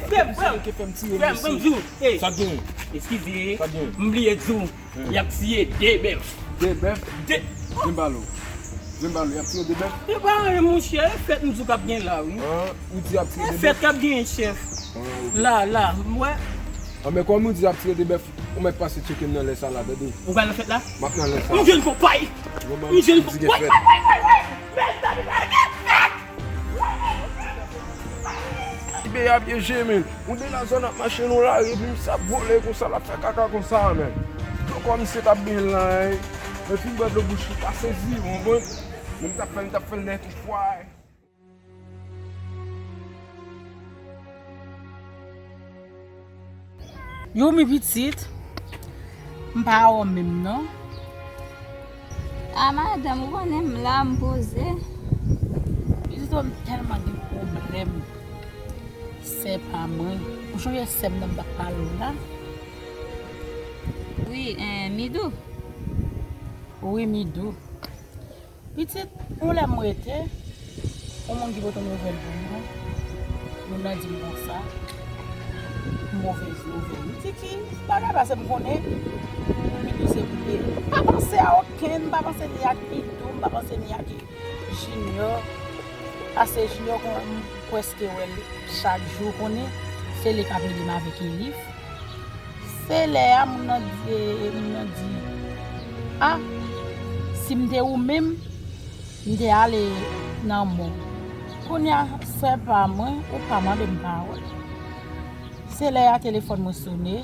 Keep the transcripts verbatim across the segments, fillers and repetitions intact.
Frè m, frè m, frè m, ban m di w. Sa gen? Eskize, m bliye di w. Y ap tiye de bèf. De bèf? De. Zen balo. Zen balo, y ap tiye de bèf? E pa anyen, monchè, e fèt m di w k ap gen la, wi. An, ou di y ap tiye de bèf? E fèt k ap gen, chèf. An, ok. La, la, m wè. An, men kòm ou di y ap tiye de bèf, ou mèt pase tcheke m nan lè sa la, tande? Ou pral nan fèt la? M ap nan lè sa. M jwenn konpay! M jwenn konpay! Ti bebe a byen je, men. Ou de la zòn ap mache nan lari, epi misye ap vole konsa, l ap fè kaka konsa, men. Yo kòmsi t ap byen la, men fin bwè dlo bouch li, pa sezi, ou konprann? Men m t ap fè l, m t ap fè l nèt ou fwa. Youmi pitit, m pa wè w menm non. A madanm, ou konnen m la, m poze. Pitit, m tèlman gen pwoblèm. Sè pa mwen. Ou sonje sè m nan m t ap pale w la? Wi, en, Midou. Wi, Midou. Pitit, yon lè m rete, yon moun ki pote yon nouvèl pou mwen, moun nan di m konsa, movèz nouvèl. M di ki bagay, paske m konnen Midou se pou li. M pa panse a okenn, m pa panse ni ak Midou, m pa panse ni ak Junior. Paske Junior, kon, m prèske wè l chak jou, konnen se li k ap ede m avèk Elif. Se lè a moun nan di, moun nan di, a, si m te ou menm, m te ale nan mò. Kounye a, sè pa mwen, ou pa mande m pawòl. Se lè a telefòn mwen sone,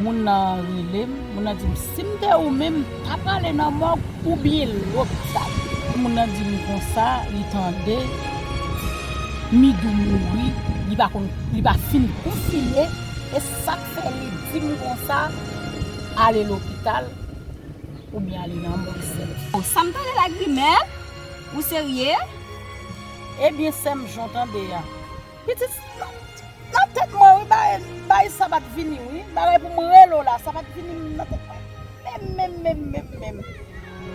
moun nan rele m, moun nan di m, si m te ou menm, m ta prale nan mòg oubyen lopital. Moun nan di m konsa, li tande Midou mouri, li pa konn, li pa fin konfime, e sa k fè li di m konsa, ale lopital oubyen ale nan mòg sè. O, sa m tande la grimèl? Ou serye? Ebyen, sè m, jan w tande a. Pitit, nan, nan tèt mwen, wi, bagay, bagay sa pa t vini, wi. Bagay pou m rele w la, sa pa t vini nan tèt mwen. Menm, menm, menm, menm, menm.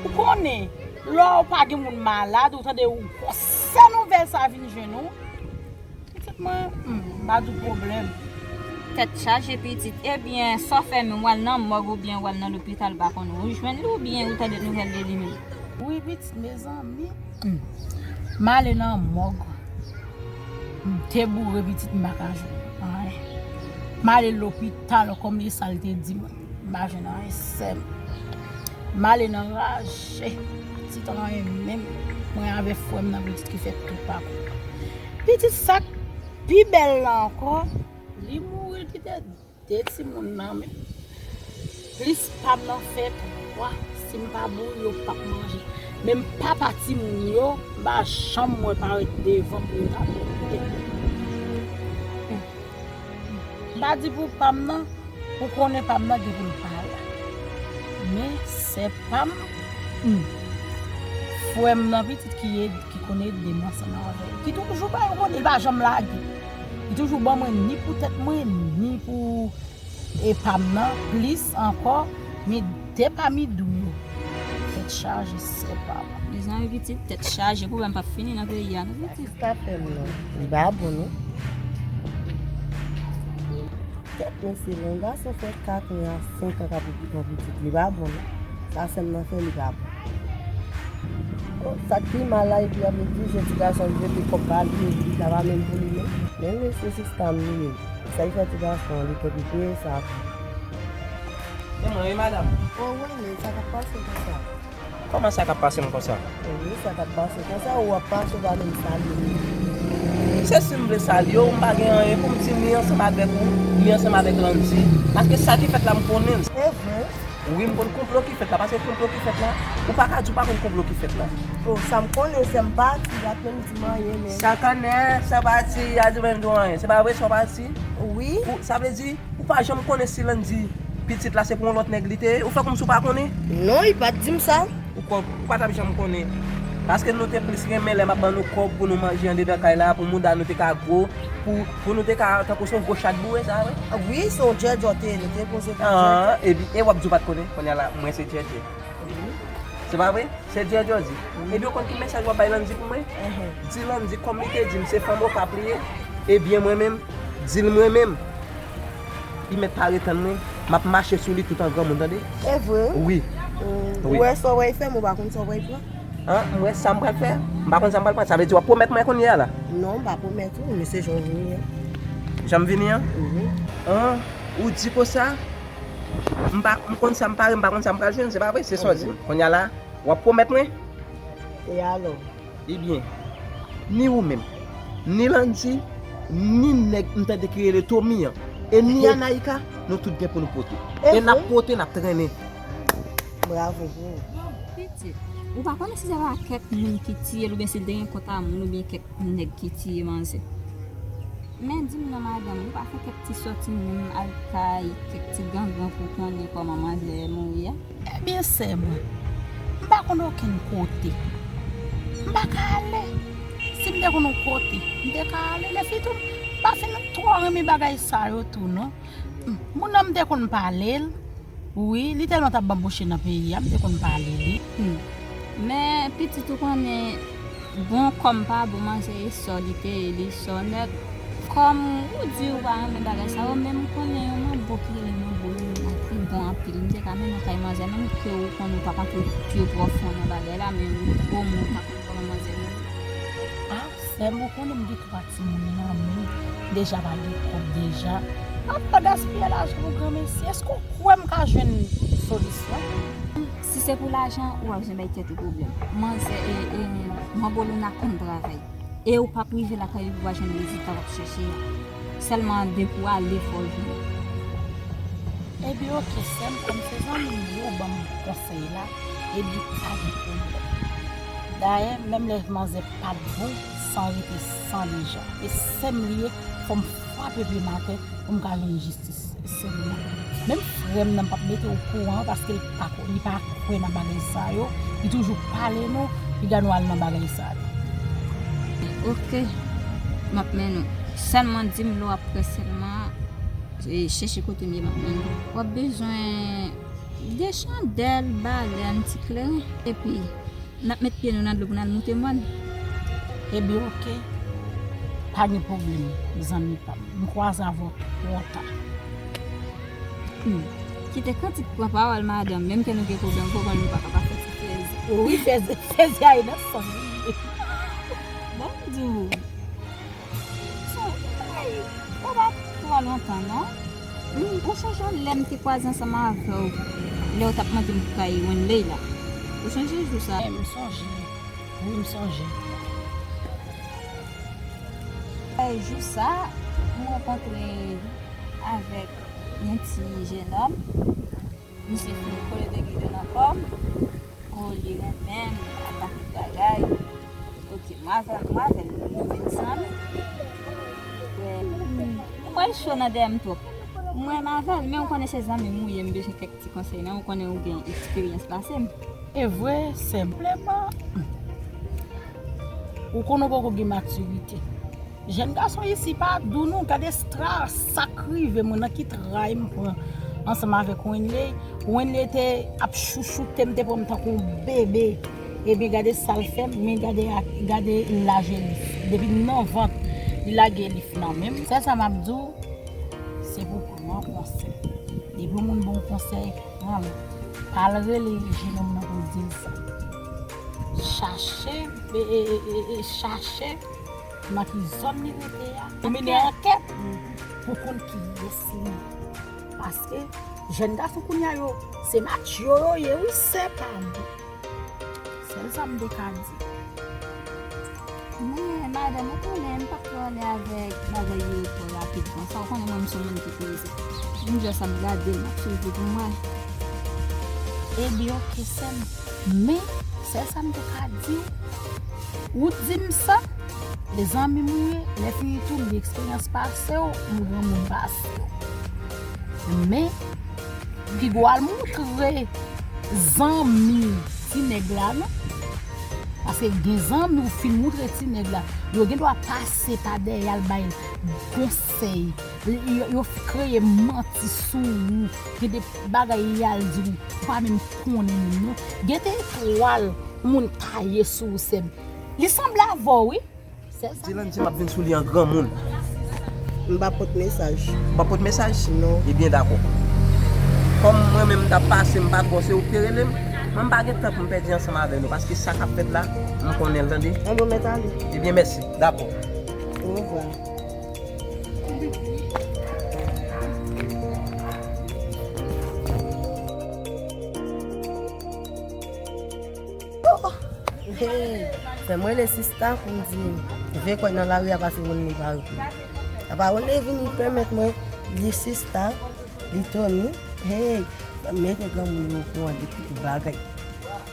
Ou konnen, lè w pa gen moun malad, ou tande yon gwosè nouvèl sa vin jwenn ou. Pitit mwen, hmm, m pa di w pwoblèm. Tèt chaje, pitit. Ebyen, sa w fè menm, w al nan mòg oubyen w al nan lopital, pa konnen. Ou jwenn li oubyen ou tande nouvèl de li menm? Wi, pitit, mezanmi. Hmm. M ale nan mòg. M deboure pitit, m pa ka jwenn anyen. M ale lopital kòm e sa l te di mwen. M pa jwenn anyen, sè m. M ale nan raje. Pitit, anyen menm. Mwen avè frè m nan, pitit, ki fè tout pa kont. Pitit, sa k pi bèl la ankò, li mouri, li kite de timoun nan men. Plis pa m nan fè twa, si m pa bouyi yo, p ap manje. Menm papa timoun yo, m pa janm wè parèt devan pou yo ta bouyi. M pa di pou pa m nan, ou konnen pa m nan gen pou l pa la. Men sè pa m, hmm, frè m nan pitit ki ede, ki konn ede m ansanm avè l. Ki toujou bay, ou konnen, li pa janm lage. Li toujou ban mwen ni pou tèt mwen, ni pou e pa m nan, plis ankò, men de pa Midou yo. Tèt chaje, sè pa m. Mezanmi pitit, tèt chaje, pwoblèm p ap fini nan peyi a non pitit. Sa sista fè m nan, li pa bon non. Kèt mesye, lè yon gason fè kat an a senk an k ap okipe yon pitit, li pa bon non. Sa sè m nan fè, li pa bon. Oh, sa k pi mal la, epi y ap di se ti gason k jete kòb ba li, epi li ta pa menm pou li menm. Men mesye, sista m li ye. Sa k fè ti gason an, li t okipe sa tou. E mwen, wi, madanm. O, Wayne, sa k ap pase konsa? Kòman sa k ap pase m konsa? Wi, sa k ap pase konsa, ou ap pase, ou pa menm salye m. Se si m vle salye w, m pa gen anyen pou m di, ni ansanm avèk ou, ni ansanm avèk Landy. Paske sa ki fèt la, m konnen l. Se vre? Wi, m konn konplo ki fèt la, paske konplo ki fèt la, ou pa ka di w pa konn konplo ki fèt la. O, sa m konnen, sè m pati, pa t menm di m anyen, men. Sa konnen, sa pati, a di menm di w anyen. Se pa vre, sa w pati? Wi. Ou, sa vle di, ou pa janm konnen si Landy pitit la se pou yon lòt nèg li te ye? Ou fè kòmsi w pa konnen? Non, li pa t di m sa. Ou kwè, ou pa t ap janm konnen. Paske nou te plis renmen lè m ap ban nou kòb pou nou manje andedan kay la, pou mouda nou te ka gwo, pou, pou nou te ka, tankou se yon gwo chat boure, sa vre? Wi, se yon djèdjò te ye, nou te poze pou djèdjò. An, epi, e w ap di w pa t konnen, kounye a la, mwen se djèdjè. Wi. Se pa vre? Se djèdjò di. Wi. Epi, ou konn ki mesaj w ap bay Landy pou mwen? Di Landy, kòm li te di m, se fanm Okap li ye, ebyen, mwen menm, Di l mwen menm, li mèt pare tann mwen, m ap mache sou li tout an granmoun, tande? E vre? Wi. Mm, Wi. Ou wè sa w pral fè, men ou pa konn sa w pral pran? An, m wè sa m pral fè. M pa konn sa m pral pran. Sa vle di w ap pwomèt mwen kounye a la? Non, m pa pwomèt ou, men se jan w vini an. Jan m vini an? Mhm. An, ou di konsa? M pa, m konn sa m pare, m pa konn sa m pral jwenn, se pa vre? Se sa w di m. Kounye a la, w ap pwomèt mwen? E alò? Ebyen, ni ou menm, ni Landy, ni nèg m tande ki rele Tommy an, e ni Anaïka, nou tout gen pou nou pote. E n ap pote, n ap trennen. Bravo pou ou. Pitit, ou pa konnen si se pa kèk moun ki tiye l oubyen si l te gen kont a moun oubyen kèk nèg ki tiye manzè. Men di m non madanm, ou pa fè kèk ti sòti menm al kay kèk ti gangran pou konnen kòman manzè mouri a? Ebyen sè mwen, m pa konn okenn kote. M pa ka ale. Si m te konn yon kote, m te ka ale. Lèfi tou, m pa fin twò renmen bagay sa yo tou non. Moun nan m te konn pale l. Wi, li tèlman t ap banbouche nan peyi a, m te konn pale li. Hmm. Men pitit ou konnen, bon kòm pa bon manzè e sò li te ye, li sò nèt. Kòm ou di ou pa renmen bagay sa yo, men m konnen yon manbo ki rele manbo Lina ki bon anpil. M te ka mennen l kay manzè, menm ke ou konnen ou p ap antre pye pwofon nan bagay la, men ou gwo moun ou pa konn kòman manzè mouri. Ah, sè m, ou konnen m gen twa timoun nan men m, m deja pa gen kòb deja. M ap pa gaspiye lajan pou granmesi. Èske w kwè m ka jwenn solisyon? Si se pou lajan, ou pa bezwen bay tèt ou pwoblèm. Manzè, e, e, manbo Lina konn travay. E ou p ap rive lakay li pou w pa jwenn rezilta w ap chèche a. Sèlman depi w ale fò w jwenn. Ebyen oke, sè m, kòm se zanmi m, ou ban m konsèy la, ebyen pa gen pwoblèm. Dayè, menm lè manzè pa t bon, san rete san deja. E sè m li ye, fò m frape pye m atè pou m ka jwenn jistis. Sèlman. Menm frè m nan m p ap mete okouran paske li pa, li pa kwè nan bagay sa yo. Li toujou pale nou, piga nou al nan bagay sa yo. Oke, m ap mennen w. Sèlman di m lè w ap prè sèlman, e, chèche kote m ye m ap mennen w. W ap bezwen de chandèl, balèn, ti kleren, epi n ap met pye nou nan dlo pou n al moute mòn. Ebyen oke. Pa gen pwoblèm, zanmi pa m. M kwaze avè w twò ta. Hmm. Kite kantik pran pawòl madanm, menm ke nou gen pwoblèm, fò konn nou pa ka pa fè ti fèzè. Wi, fèzè, fèzè a ye nan san nou. Bon, m di w. Sa, ay, ou pa twò lontan non. Hmm, ou chonje lè m te kwaze ansanm avè w, lè w t ap mande m pou kay Wenley la. Ou chonje jou sa? M sonje. Wi, m sonje. E jou sa, m rankontre avèk yon ti jennòm. Misye fin kole de gide nan kò m. O, li renmen m, ak tout bagay. Oke, m avè, m avè l, nou vin zanmi. Wè, m wè l cho nan dèyè m twòp. M renmen avè l, men ou konnen se zanmi m ou ye, m bezwen kèk ti konsèy nan, ou konnen ou gen eksperyans pase m. E vre, senpleman, ou konnen ou poko gen matirite. Jèn gason isi pa dou non, gade stra sa k rive mwen nan ki tray m pran ansanm avèk Wenley. Wenley te ap chouchoute m, te pran m tankou yon bebe. Ebyen gade sa l fè m, men gade, gade laj Elif. Depi nan vant, li lage Elif nan men m. Sèl sa m ap di w, se pou pran konsèy. Depi yon moun ba w konsèy, pran l. Pa al rele jenòm nan pou w di l sa. Chache, e, e, e, e, e, chache nan ki zòn li rete a. Ou mennen ankèt pou konn kiyès li ye. Paske jèn gason kounye a yo, se matyo yo ye, wi, sè pa m. Sèl sa m te ka di. Men, madanm, ou konnen, m p ap twò ale avèk bagay yo twò rapid konsa. Ou konnen mwen, m se yon moun ki prese. M jis ap gade, m ap swiv li pou m wè. Ebyen, oke, sè m. Men, sèl sa m te ka di w, ou di m sa, e zanmi m ou ye, lè fini tou, m gen eksperyans pase w, m granmoun pase w. Men, piga w al moutre zanmi ti nèg la, non. Paske gen zanmi ou fin moutre ti nèg la, yo gen dwa pase pa dèyè al bay konsèy. Yo, yo kreye manti sou ou. Gen de bagay y al di w, ou pa menm konnen menm non. Gen de etwal moun taye sou ou, sè m. Li sanble avè w, wi. Sèl sa. Di Landy m ap vin sou li an granmoun. M pa pot mesaj. Ou pa pot mesaj? Non. Ebyen, dakò. Kòm mwen menm m t ap pase, m pa t wè w, se ou ki te rele m. Mwen, m pa gen tan pou m pèdi ansanm avè nou, paske sa k ap fèt la, m konnen l, tande. Enben, mèt ale. Ebyen, mèsi. Dakò. Orevwa. Hey, fè m rele sista pou m di, m vle kwè nan lari a pase moun li pa reponn. Apa ou leve vini pèmèt mwen di sista, li Tony, hey, mete granmoun yo okouran de tout bagay.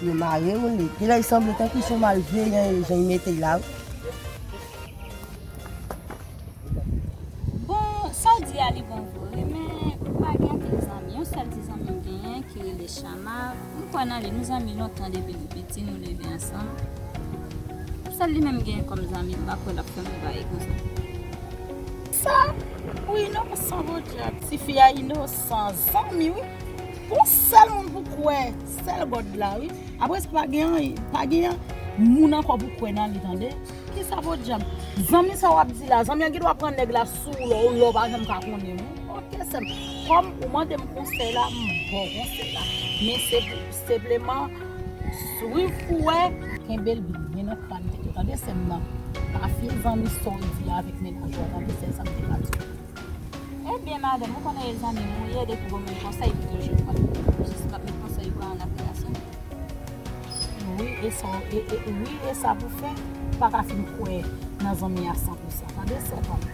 Yo mare moun li. Genlè li sanble tankou se yon malveyan jan li mete l la wi. Bon, sa w di a li bon vre, men m pa gen anpil zanmi. Yon sèl ti zanmi m genyen ki rele Chama. M kwè nan li, nou zanmi lontan depi nou piti, nou leve ansanm. Sèl li menm m genyen kòm zanmi, m pa kwè l ap fè m yon bagay konsa. Sa, ou inosan podyab. Tifi a inosan, zanmi wi. Pou sèl moun pou kwè, sèl God la wi. Apre sa pa gen anyen, pa gen moun ankò pou kwè nan li tande. Kisa podyab? Zanmi sa w ap di la, zanmi an gen dwa pran nèg la sou ou lè w pa janm ka konnen wi. Ok sè m, kòm ou mande m konsèy la, m ba w konsèy la. Men se pou senpleman swiv pou wè, kenbe l byen, men nan kran tèt ou tande sè m nan. Pa fye zanmi sa w di avèk mennaj ou a tande sè sa m te ka di w. Ebyen madanm, ou konnen e zanmi m ou ye, depi w ban mwen konsèy m toujou pran. Jis m ap met konsèy ou a an aplikasyon. Wi, e sa, e, e, wi, e sa pou fè, ou pa ka fin kwè nan zanmi a san pou san. Tande sè pa m.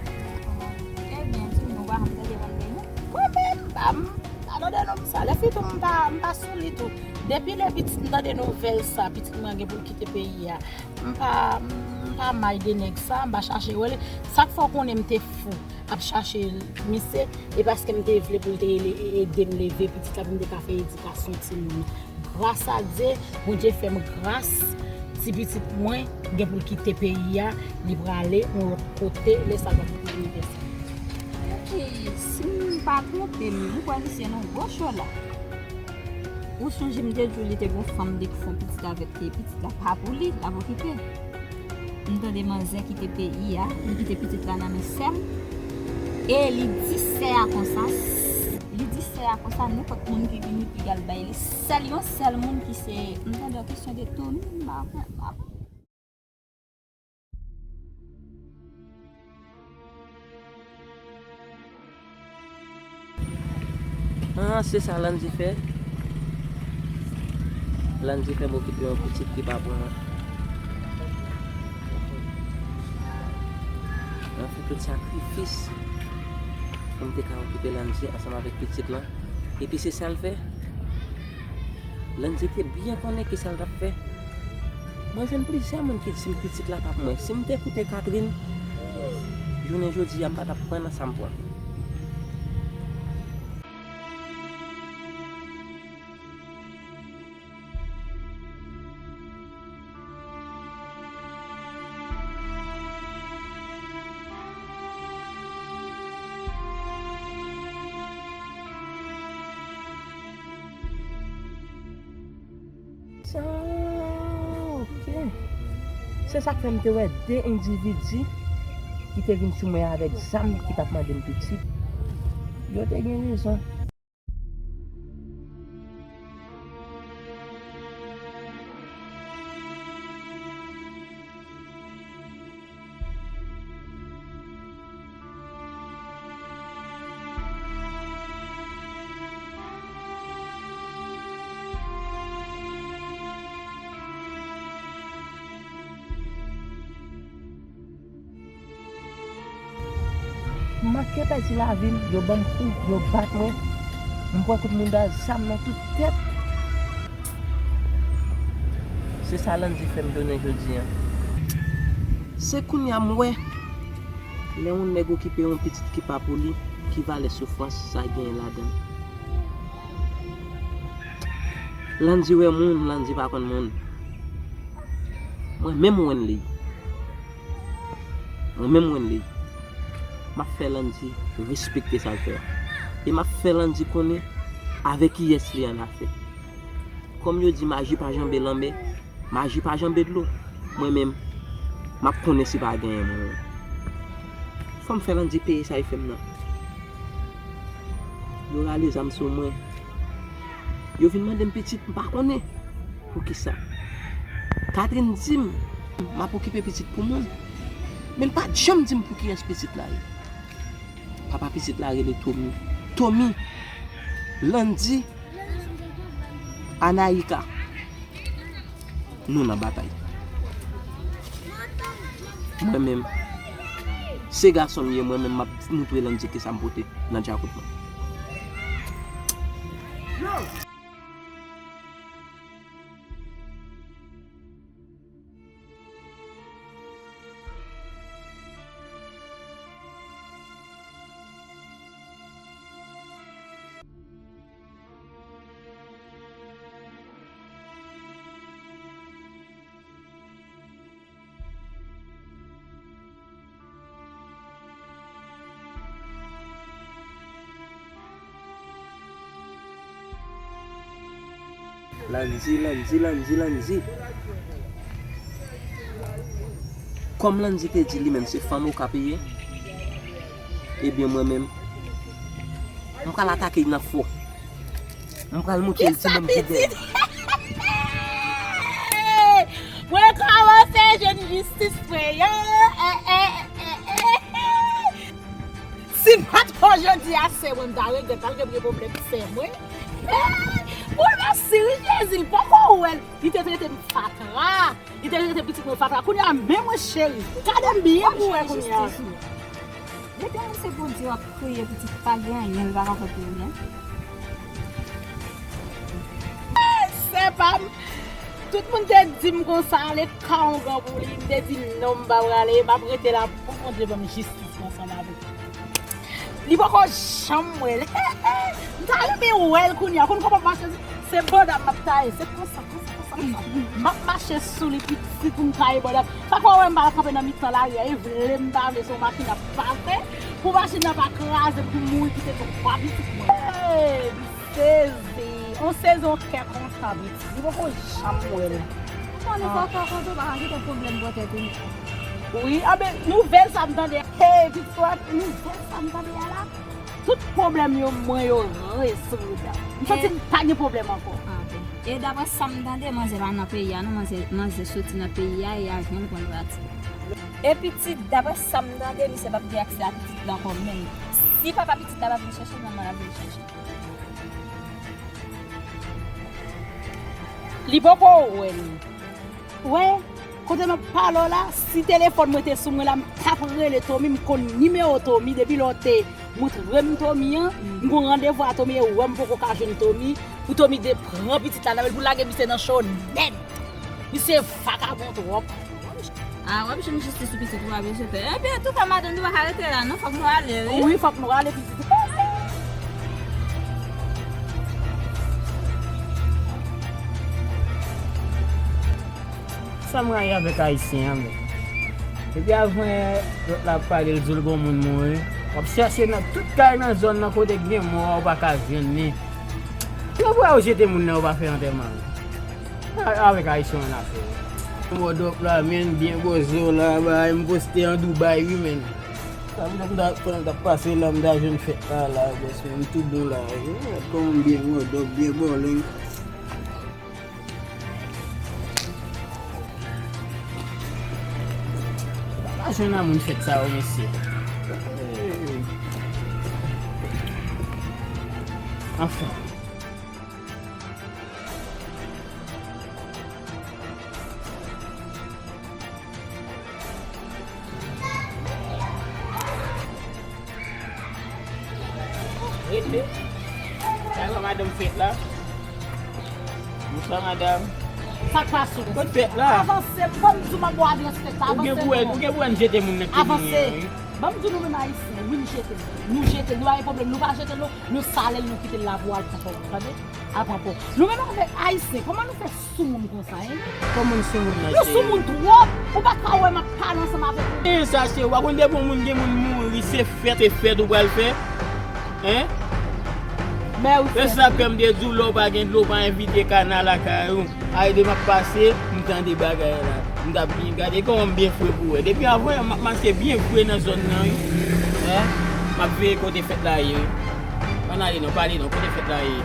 Ebyen, di m nou pa janm tande vann de nou? Mwen menm, m pa, m pa tande non m sa. Lè fini tou, m pa, m pa sou li tou. Depi lè pitit m tande nouvèl sa, pitit mwen gen pou l kite peyi a. M pa, m pa may de nèg sa, m pa chache wè li. Sa k fè w konnen m te fou ap chache misye, e paske m te vle pou l te ele-, ede m leve pitit la pou m te ka fè edikasyon timoun. Gras a Dye, Bondye fè m gras, ti pitit mwen gen pou l kite peyi a, li prale yon lòt kote, lè sa l va kite inivèsite. Epi, si m pa twonpe m, m kwè misye nan gwo cho la. Ou sonje m te di w li te gon fanm li k fè yon pitit avèk li, pitit la pa pou li, l ap okipe. M tande manzè kite peyi a, li kite pitit la nan men sè m. E li di sè a konsa, li di sè a konsa, nenpòt moun ki vini pou y al bay li, sèl yon sèl moun ki se, m tande yon kesyon de Tony, m pa konn, m pa konn. Ah, se sa Landy fè? Landy fè m okipe yon pitit ki pa pou mwen. Mwen fè tout sakrifis pou m te ka okipe Landy ansanm avèk pitit lan. Epi se sa l fè? Landy te byen konnen kisa l t ap fè. Mwen jwenn plizyè moun ki di m pitit la pa pou mwen. Si m te koute Catherine, jounen jodi a m pa t ap pran nan sa m pran. Sa, ok. Se sa k fè m te wè de endividi ki te vin sou mwen avèk zam ki t ap mande m pitit. Yo te gen rezon. M manke pèdi lavi m, yo ban m kou, yo bat mwen. M pran kout mouda zam nan tout tèt. Se sa Landy fè m jounen jodi a. Se kounye a m wè, lè yon nèg okipe yon pitit ki pa pou li, ki valè soufrans sa genyen ladan l. Landy wè moun, Landy pa konn moun. Mwen menm Wenley. Mwen menm Wenley. M ap fè Landy respekte sa l fè a. E m ap fè Landy konnen avèk kiyès li annafè. Kòm yo di maji pa janbe lanmè, maji pa janbe dlo. Mwen menm, m ap konnen si pa genyen mwen. Fò m fè Landy peye sa li fè m nan. Yo rale zam sou mwen. Yo vin mande m pitit, m pa konnen poukisa. Catherine di m, m ap okipe pitit pou moun. Men l pa t janm di m pou kiyès pitit la ye. Papa pitit la rele Tommy. Tommy, Landy, Anaïka. Nou nan batay. Mwen menm, se gason m ye, mwen menm m ap moutre Landy kisa m pote nan djakout mwen. Landy, Landy, Landy, Landy. Kòm Landy te di li menm se fanm Okap li ye, ebyen mwen menm, m pral atake l nan fò. M pral montre l ti bonm ki dèyè. Mwen kòmanse jwenn jistis mwen yo. Eh, eh, eh, eh, eh. Si m pa t fò jodi a, sè mwen, m ta regrèt, m ta gen pwoblèm sè mwen. Eh, mwen mèsi wi Jezi, l poko wè l. Li te trete m fatra. Li te rete pitit mwen fatra. Kounye a, men mwen cheri. Gade m byen pou wè kounye a. Depi anonse Bondye w ap kriye pitit pa gen anyen, li pa ka fè pou ou non. Se pa m. Tout moun te di m konsa, ale ka ongan pou li. M te di non, m pa prale, m ap rete la pou Bondye ban m jistis mwen ansanm avèk li. Li poko janm wè l. M ta renmen wè l kounye a. Konn kòman m mache, se banda m ap taye. Se konsa, konsa, konsa, konsa. M ap mache sou li piti pou m taye banda m. Sa fè w wè m pa kanpe nan mitan lari a. E vle m pa vle, se yon machin ap pase. Pou machin nan pa kraze m, pou m mouri kite twa pitit mwen. Hey, m sezi. On sezi, on kè kontan, piti. Li poko janm wè l. Ou konnen fò kè kontan, pa ka kite pwoblèm pran tèt ou. Wi, anben, nouvèl sa m tande. Hey, piti, nouvèl sa m tande a la. Tout pwoblèm yo mwen yo rezoud. M santi m pa gen pwoblèm ankò. Ah, ok. E daprè sa m tande, manzè pa nan peyi a non, manzè, manzè soti nan peyi a e a jwenn konn pati. E pitit, daprè sa m tande, misye p ap gen aksè a pitit la ankò menm. Si papa pitit la pa vin chèche l, manman l ap vin chèche l. Li poko wè l. Wè, kote m ap pale w la, si telefòn mwen te sou mwen la, m t ap rele Tommy, m konn nimewo Tommy, depi lè w te montre m Tommy an, m gon randevou a Tommy, e wè m poko ka jwenn Tommy, pou Tommy de pran pitit la nan men l, pou lage misye nan cho nèt. Misye vakabon twòp. Ah, w ap jwenn jistis ou pitit ou pa bezwen pè. Ebyen, antouka, madanm, nou pa ka rete la, non, fòk nou ale, wi. Wi, fòk nou ale, pitit. Sa m rayi avèk ayisyen an, men. Epi avan yè, lòt la ap pale, l di l gon moun mouri. W ap chache nan tout kay nan zòn nan kote k gen mò a, ou pa ka jwenn li. Yo vre yo jete moun nan, yo pa fè antèman. A- Avèk ayisyen w nan afè. Mòdòp la, men, byen bozo la, bay, m poste an Dubai, wi, men. Sa vle di m ta, pandan m t ap pase la, m ta jwenn fèt la, la, bòs, men, m tou bon la, wi. Gad kòman m byen mòdòp, byen bòleng. Pa jwenn nan moun fèt sa yo, mesye. Anfen. Rete. Sa yon madanm fèt la. Bonswa, madanm. Sa k pase w? Kot fèt la? Avanse, ban m di w m ap ba w adyès fèt la. Ou gen pou wè, ou gen pou wè n jete moun nan ki vini an, wi. Avanse. Ban m di nou menm ayisyen, wi, n jete l. Nou jete l, nou pa gen pwoblèm, nou pa jete l, non. Nou sale l, nou kite l la pou al pran kò w, tande? Al pran kò w. Nou menm avèk ayisyen, kòman nou fè soumoun konsa, en? Kòman n soumoun nan, cheri? Nou soumoun twòp! Ou pa ka wè m ap pale ansanm avèk ou? E sa, cheri, w pa konn depi yon moun gen moun mouri, se fèt, se fèt ou pral fè? En? Mè ou fèt. E sa kè m te di w, lè w pa gen dlo, pa envite kana lakay ou. Ay de m ap pase, m tande bagay la. M t ap byen gade kòman m byen fre pou wè. Depi avan yè, m ap mache byen fre nan zòn nan, wi. M ap veye kote fèt la ye. Ann ale non, pale non, kote fèt la ye?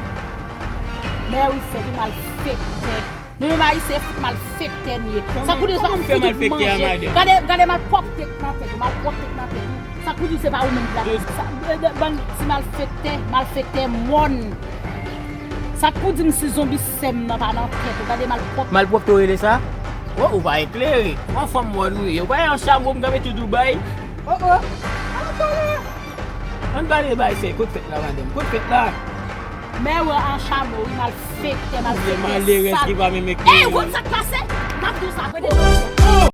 Mèwifèk, malfektè. Nou menm Ayisyen, fout malfektè n ye. Sa k pou di sa, Kòman m fè malfektè a, madanm? Gade, gade malpwòpte k nan tèt ou, malpwòpte k nan tèt ou. Sa k pou di se pa ou menm ki la. Sa, ban ti malfektè, malfektè mòn. Sa k pou di m si zonbi sè m nan pa nan tèt ou, gade malpwòpte. Malpwòpte w rele sa? Oh, ou pa eklere. Yon fanm mòn ou ye. Ou pa yon chamo m kanpe tou Dubai. Oh, oh. Ann pale bay sè, kote fèt la, madanm? Kote fèt la? Mèwifèk an chamo, wi, malfektè, malfektè. Malerèz ki pa menm eklere. Ey, ou konn sa k pase? M ap di w sa, gade. Oh!